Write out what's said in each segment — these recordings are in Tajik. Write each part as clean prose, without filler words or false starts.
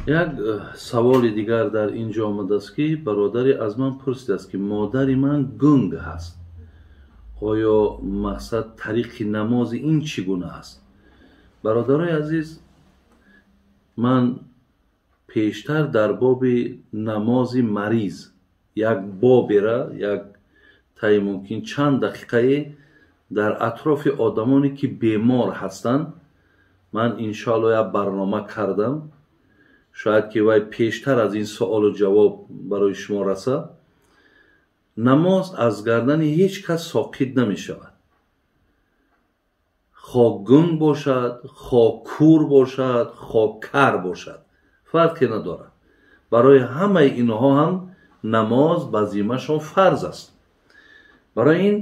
Як саволи дигар дар ин ҷо омадааст, ки бародаре аз ман пурсидааст, ки модари ман гунг ҳаст, оё мақсад тариқи намози ин чӣ гуна аст? Бародарои азиз, ман пештар дар боби намози мариз як бобера як таи мумкин чанд дақиқае дар атрофи одамоне ки бемор ҳастанд ман иншоалло як барнома кардам. Шояд ки вай пештар аз ин суолу ҷавоб барои шумо расад. Намоз аз гардани ҳеҷ кас соқит намешавад, хо гунг бошад, хо кур бошад, хо кар бошад, фарқе надорад. Барои ҳамаи инҳо ҳам намоз ба зиммашон фарз аст. Барои ин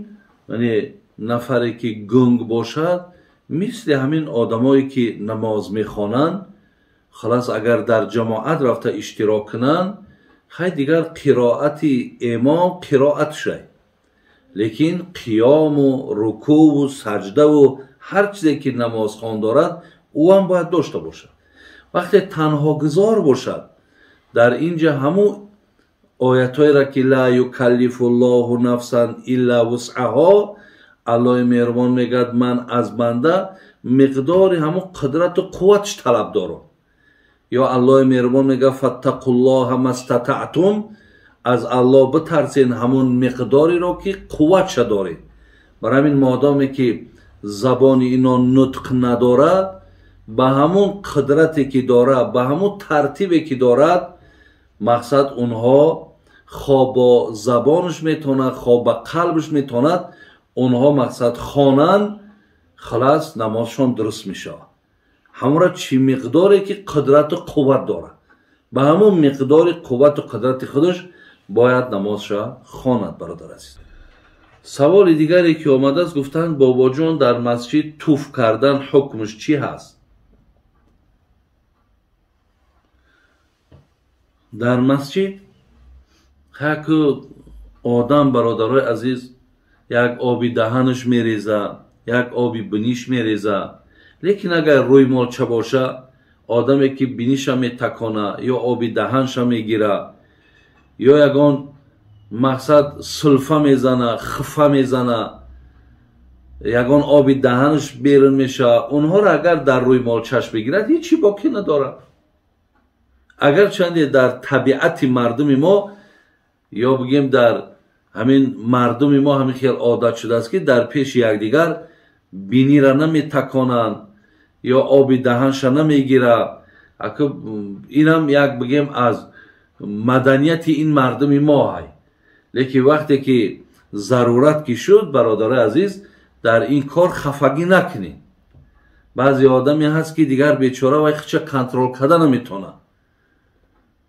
яъне нафаре ки гунг бошад, мисли ҳамин одамое ки намоз мехонанд, халас агар дар ҷамоат рафта иштирок кунанд, хай дигар қироати имом қироат шай, лекин қиёму рукӯву саҷдаву ҳар чизе ки намозхон дорад, ӯ ҳам бояд дошта бошад. Вақте танҳогузор бошад, дар ин ҷа ҳамун оятҳоеро ки ла юкаллифу ллоҳу нафсан илла вусъаҳо, Аллоҳи меҳрубон мегӯяд ман аз банда миқдори ҳамун қудрату қувватш талаб дорам. Ё Аллоҳи меҳрубон мегӯяд фаттақуллоҳа мастатаътум, аз Аллоҳ битарсен ҳамун миқдореро ки қувватша доред. Барои ҳамин модоме ки забони ино нутқ надорад, ба ҳамун қудрате ки дорад, ба ҳамун тартибе ки дорад, мақсад онҳо хо бо забонаш метавонад, хо ба қалбаш метавонад, онҳо мақсад хонанд, халас намозшон дуруст мешавад. Ҳамонро чӣ миқдоре ки қудрату қувват дорад, ба ҳамон миқдори қуввату қудрати худаш бояд намозша хонад. Бародар азиз, саволи дигаре ки омадааст, гуфтанд бобоҷон дар масҷид туф кардан ҳукмш чӣ ҳаст? Дар масҷид ҳаку одам, бародарои азиз, як оби даҳанаш мереза, як оби биниш мереза, лекин агар рӯймолча боша, одаме ки биниша метакона ё оби даҳанша мегира ё ягон мақсад сулфа мезана, хифа мезана, ягон оби даҳанаш берун мешава, онҳоро агар дар рӯймолчаш бигирад, ҳеҷ боқӣ надорад. Агарчанде дар табиати мардуми мо ё бигем дар ҳамин мардуми мо ҳамин хел одат шудааст, ки дар пеши якдигар бинира наметаконанд ё оби даҳанша намегира. Инам як бигем аз маданияти ин мардуми мо ҳай. Лекин вақте ки зарурат ки шуд, бародарои азиз, дар ин кор хафагӣ накунед. Баъзе одаме ҳаст ки дигар бечора вай худша контрол карда наметавонад.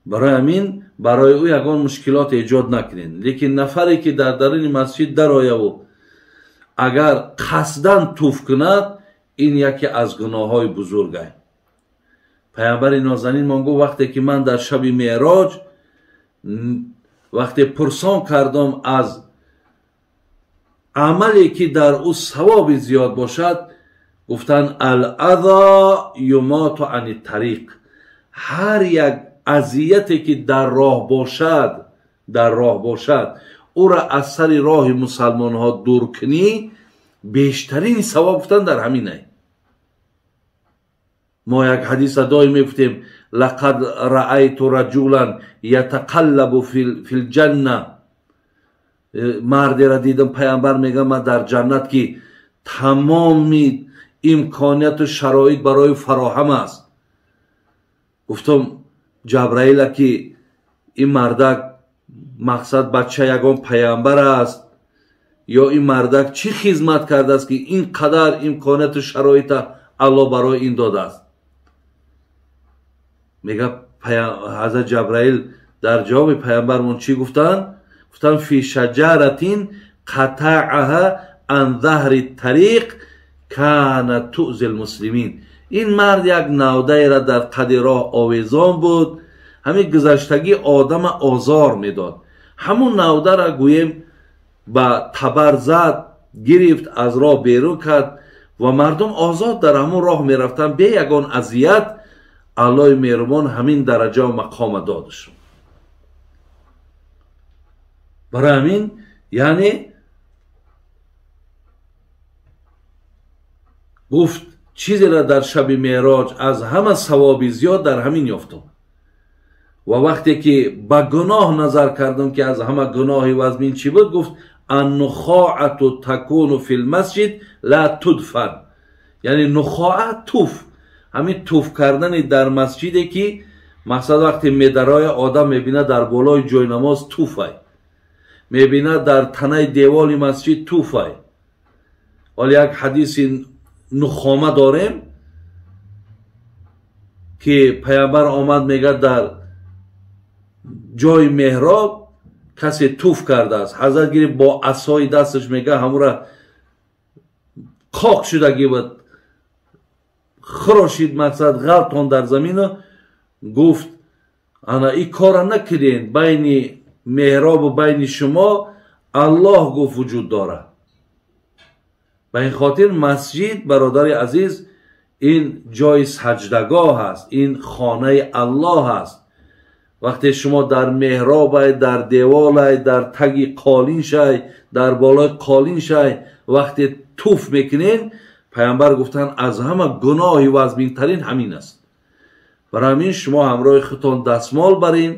Барои ҳамин барои ӯ ягон мушкилот эҷод накунед. Лекин нафаре ки дар даруни масҷид дарояву агар қасдан туф кунад, ин яке аз гуноҳҳои бузург аст. Паямбари нозанинмон гуфт вақте ки ман дар шаби меъроҷ вақте пурсон кардам аз амале ки дар ӯ савоби зиёд бошад, гуфтанд ал-азо юмоту ани тариқ, ҳар як азияте ки дар роҳ бошад, дар роҳ бошад, ӯра аз сари роҳи мусалмонҳо дур кунӣ, бештарин савоб гуфтан дар ҳамин ай. Мо як ҳадиса доим мегуфтем лақад раайту раҷулан ятақаллабу фил ҷанна, мардеро дидам, паямбар мегӯяд ман дар ҷаннат ки тамоми имконияту шароит барои фароҳам аст. Гуфтам Ҷабраила ки ин мардак мақсад бача ягон паямбар аст ё ин мардак чӣ хизмат кардааст ки ин қадар имконияту шароита Аллоҳ барои ин додааст? Мега ҳазрат Ҷабраил дар ҷавоби паямбармон чӣ гуфтанд? Гуфтанд фи шаҷаратин қатаъаҳа ан заҳри тариқ кана туъзи лмуслимин. Ин мард як навдаеро дар қади роҳ овезон буд, ҳамин гузаштагӣ одама озор медод. Ҳамун навдара гӯем ба табар зад, гирифт, аз роҳ берун кард ва мардум озод дар ҳамун роҳ мерафтанд бе ягон азият. Аллоҳи меҳрубон ҳамин дараҷа ва мақома додаш. Барои ҳамин яъне гуфт чизеро дар шаби меъроҷ аз ҳама савоби зиёд дар ҳамин ёфтам. Ва вақте ки ба гуноҳ назар кардам ки аз ҳама гуноҳи вазмин чӣ буд, гуфт аннухоату такуну фил масҷид ла тудфан. Яъне нухоа туф, ҳамин туф кардани дар масҷиде ки мақсад вақте медароя одам мебинад дар болои ҷойнамоз туфай, мебинад дар танаи деволи масҷид туфай. Ҳоло як ҳадиси нухома дорем ки паямбар омад мегӯяд дар ҷои меҳроб касе туф кардааст. Ҳазрат гирифт бо асои дасташ мегӯяд ҳамура қоқ шудагӣ буд, хурошид, мақсад ғалтон дар замину гуфт ана ин кора накунед, байни меҳробу байни шумо Аллоҳ гуфт вуҷуд дорад. Ба ин хотир масҷид, бародари азиз, ин ҷои саҷдагоҳ аст, ин хонаи Аллоҳ аст. Вақте шумо дар меҳробай, дар деволай, дар таги қолиншай, дар болои қолиншай вақте туф мекунед, паямбар гуфтанд аз ҳама гуноҳи вазминтарин ҳамин аст. Барои ҳамин шумо ҳамроҳи худтон дастмол барин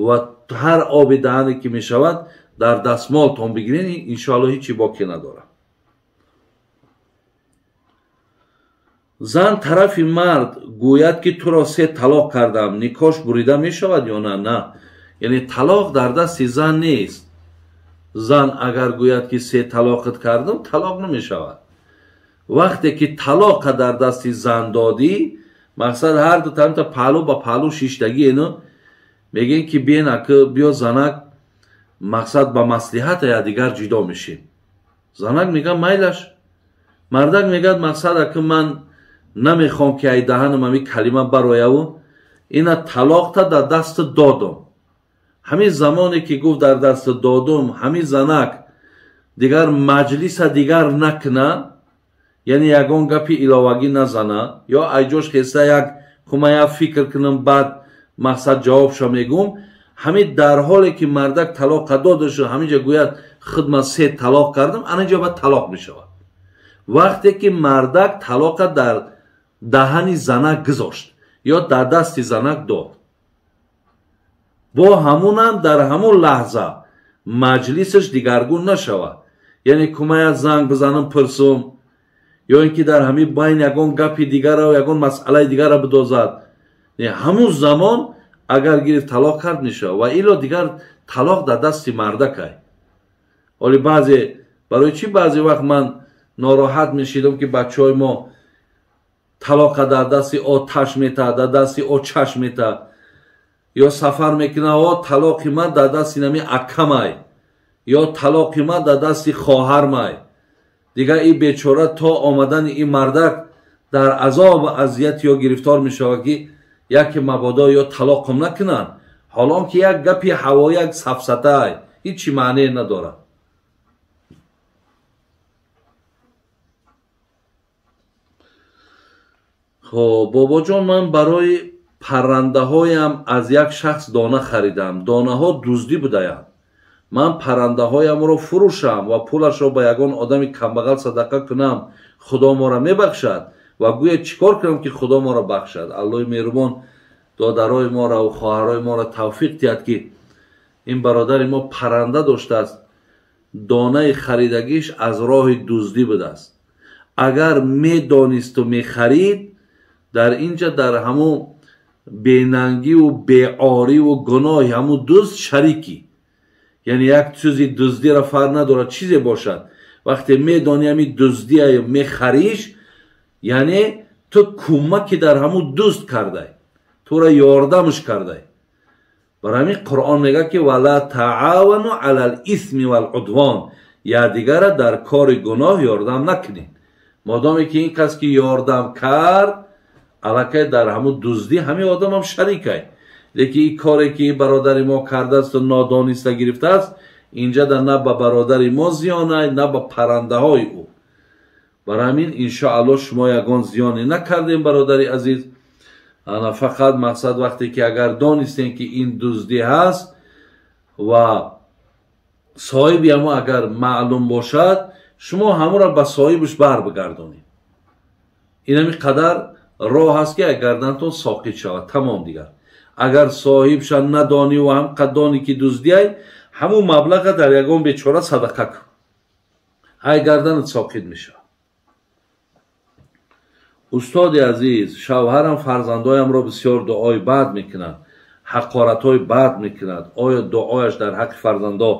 ва ҳар оби даҳане ки мешавад дар дастмолтон бигиред, иншоаллоҳ ҳечи боке надорад. Зан тарафи мард гӯяд ки туро 3 талоқ кардам, никош бурида мешавад ё на? На, яъне талоқ дар дасти зан нест. Зан агар гӯяд ки 3 талоқат кардам, талоқ намешавад. Вақте ки талоқа дар дасти зан додӣ, мақсад ҳар ду тарафта паҳлӯ ба паҳлӯ шиштагӣ ино мегӯем ки биен ака биё занак, мақсад ба маслиҳата якдигар ҷудо мешем. Занак мегӯяд майлаш, мардак мегӯяд мақсад ака ман намехоҳам ки ай даҳанам ҳамин калима барояву ина талоқта дар дасти додум. Ҳамин замоне ки гуфт дар дасти додум, ҳамин занак дигар маҷлиса дигар накуна, яъне ягон гапи иловагӣ назана, ё айҷош хеста як кумая фикр кунам, баъд мақсад ҷавобша мегӯм. Ҳамин дар ҳоле ки мардак талоқа додашу ҳаминҷа гӯяд худ ман 3 талоқ кардам, анаҷа баъд талоқ мешавад. Вақте ки мардак талоқа дар даҳани занак гузошт ё дар дасти занак дод, бо ҳамунам дар ҳамун лаҳза маҷлисаш дигаргун нашавад. Яъне кумая занг бизанам пурсум, ё ин ки дар ҳамин байн ягон гапи дигарро, ягон масъалаи дигарро бидозад. Ҳамун замон агар гирифт талоқ кард мешавад, ва ило дигар талоқ дар дасти мардакай. Ҳоли баъзе барои чӣ баъзе вақт ман нороҳат мешидам ки бачаҳои мо талоқа дар дасти оташ метаҳад, дар дасти очаш метаҳад, ё сафар мекунад, о талоқи ман дар дасти нами акамай, ё талоқи ман дар дасти хоҳармай. Дигар ин бечора то омадани ин мардак дар азобу азият ё гирифтор мешавад ки яке мабодо ё талоқам накунанд, ҳолон ки як гапи ҳавоӣ, як сафсатаай, ҳечи маънее надорад. Хоб бобоҷон, ман барои паррандаҳоям аз як шахс дона харидам. Донаҳо дуздӣ будаянд. Ман паррандаҳоямро фурӯшам ва пулашро ба ягон одами камбағал садақа кунам, Худо моро мебахшад? Ва гӯяд чӣ кор кунам ки Худо моро бахшад? Аллоҳи меҳрубон додарои моро ва хоҳарои моро тавфиқ диҳад ки ин бародари мо парранда доштааст, донаи харидагиш аз роҳи дуздӣ будааст. Агар медонисту мехарид, дар инҷа дар ҳамун бенангиву беориву гуноҳи ҳамун дузд шарикӣ. Яъне як чизи дуздиро фарқ надорад чизе бошад, вақте медонӣ ҳамин дуздия мехариш, яъне ту кӯмаки дар ҳамун дузд кардай, туро ёрдамш кардай. Барои ҳамин Қуръон мегӯяд ки вала таавану алал исми вал удвон, якдигарро дар кори гуноҳ ёрдам накунед. Модоме ки ин кас ки ёрдам кард, аллакай дар ҳамун дуздӣ ҳамин одамам шарикай. Лекин ин коре ки бародари мо кардааст нодониста гирифтааст, инҷа да на ба бародари мо зиёнай, на ба паррандаҳои ӯ. Барои ҳамин иншоаллоҳ шумо ягон зиёне накардем, бародари азиз. Ана фақат мақсад вақте ки агар донистем ки ин дуздӣ ҳаст ва соҳиби ҳамо агар маълум бошад, шумо ҳамонро ба соҳибаш бар бигардонед. Инами қадар роҳ ҳаст ки гарданатон соқит шавад, тамом дигар. Агар соҳибша надонӣ ва ҳам қаддонӣ ки дуздиай, ҳамун маблаға дар ягон бечора садақа кун, ай гарданат соқит мешавад. Устоди азиз, шавҳарам фарзандоямро бисёр дуои бад мекунад, ҳақоратҳои бад мекунад. Оё дуояш дар ҳаққи фарзандо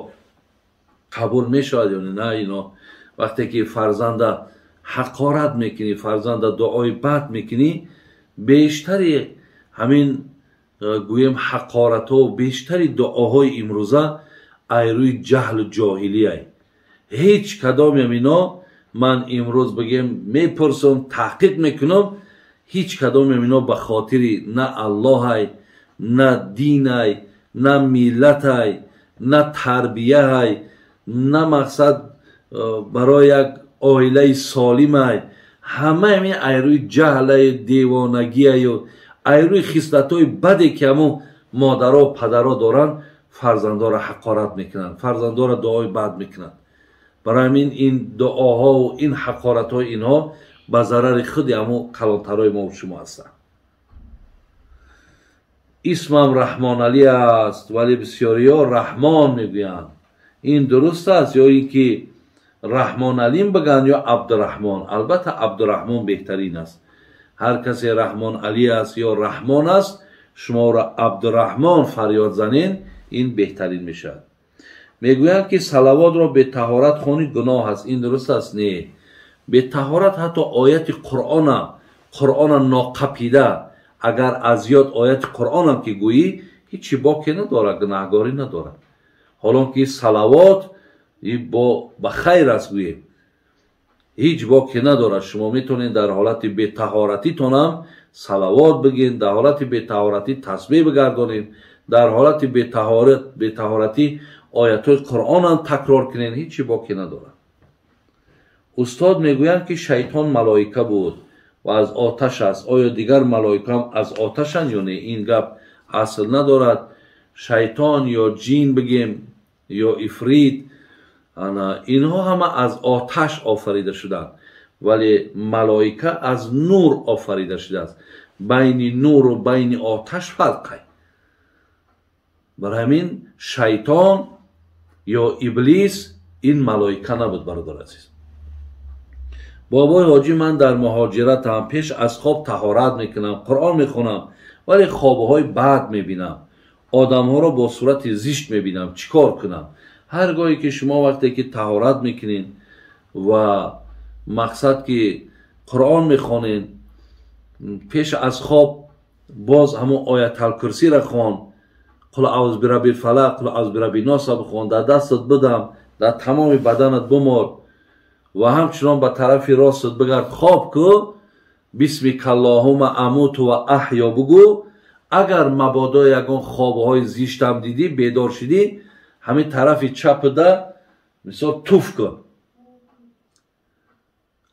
қабул мешавад ё на? Ино вақте ки фарзанда ҳақорат мекунӣ, фарзанда дуои бад мекунӣ, бештари ҳамин гӯем ҳақоратҳо, бештари дуоҳои имрӯза ай рӯи ҷаҳлу ҷоҳилияй. Ҳеҷ кадомям ино ман имрӯз бигем мепурсам, таҳқиқ мекунам, ҳеҷ кадомям ино ба хотири на Аллоҳай, на динай, на миллатай, на тарбияҳай, на мақсад барои як оилаи солимай. Ҳамаи ин ай рӯи ҷаҳлаю девонагиаю ай рӯи хислатҳои баде ки ҳамун модаро падаро доранд, фарзандоро ҳақорат мекунанд, фарзандоро дуои бад мекунанд. Барои ҳамин ин дуоҳову ин ҳақоратҳои инҳо ба зарари худи ҳамун калонтарои мо шумо ҳастанд. Исмам Раҳмоналӣ аст, вале бисёриҳо Раҳмон мегӯянд. Ин дуруст аст ё ин ки Раҳмоналим бигӯянд ё Абдураҳмон? Албатта Абдураҳмон беҳтарин аст. Ҳар касе Раҳмоналӣ аст ё Раҳмон аст, шуморо Абдураҳмон фарёд занен, ин беҳтарин мешавад. Мегӯянд ки салавотро бетаҳорат хонӣ гуноҳ аст. Ин дуруст аст? Не. Бетаҳорат ҳатто ояти Қуръона ноқапида, агар аз ёд ояти Қуръонам ки гӯӣ, ҳеҷи боке надорад, гунаҳгорӣ надорад. Ҳолон ки салавот ба хайр аст гӯем, ҳеҷ боке надорад. Шумо метавонед дар ҳолати бетаҳоратитонам салавот бигӯед, дар ҳолати бетаҳоратӣ тасбеҳ бигардонед, дар ҳолати бетаҳоратӣ оятҳои Қуръонам такрор кунед, ҳеҷи боке надорад. Устод мегӯянд ки шайтон малоика буд ва аз оташ аст. Оё дигар малоикаам аз оташанд ё не? Ин гап асл надорад. Шайтон ё ҷин бигем ё ифрит, инҳо ҳама аз оташ офарида шуданд, вале малоика аз нур офарида шудааст. Байни нуру байни оташ фарқ ай. Барои ҳамин шайтон ё иблис ин малоика набуд, бародар азиз. Бобои ҳоҷӣ, ман дар муҳоҷиратам, пеш аз хоб таҳорат мекунам, Қуръон мехонам, вале хобҳои бад мебинам, одамҳоро бо сурати зишт мебинам. Чӣ кор кунам? Ҳар гоҳе ки шумо вақте ки таҳорат мекунед ва мақсад ки Қуръон мехонед, пеш аз хоб боз ҳамон ояталкурсиро хон, қул аъузу бираббил фалақ, қул аъузу бираббин нос бихон, дар дастат бидам, дар тамоми баданат бимор ва ҳамчунон ба тарафи ростат бигард, хоб ку, бисмикаллоҳума амуту ва аҳё бугӯ. Агар мабодо ягон хобҳои зиштам дидӣ, бедор шидӣ, ҳамин тарафи чапда мисол туф кун,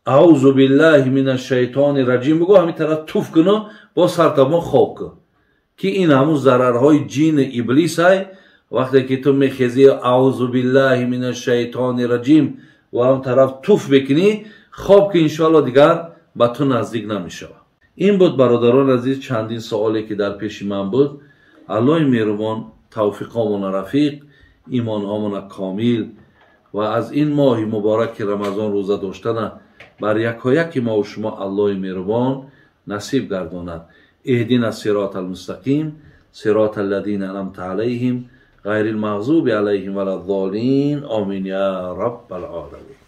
аъузу биллаҳи минаш шайтони раҷим бугӯ, ҳамин тараф туф куну боз сартамон хоб кун, ки ин ҳамун зарарҳои ҷини иблисай. Вақте ки ту мехезӣ аъузу биллаҳи минаш шайтони раҷим ва ҳам тараф туф мекунӣ, хоб ки иншоалло дигар ба ту наздик намешавад. Ин буд бародарон азиз чандин суоле ки дар пеши ман буд. Аллоҳи меҳрубон тавфиқомона рафиқ, имонҳомона комил ва аз ин моҳи мубораки Рамазон рӯза доштана бар якояки мо ва шумо Аллоҳи меҳрубон насиб гардонад. اهدنا الصراط المستقیم صراط الذین انعمت علیهم غیر المغضوب علیهم ولا الضالین. آمین یا رب العالمین.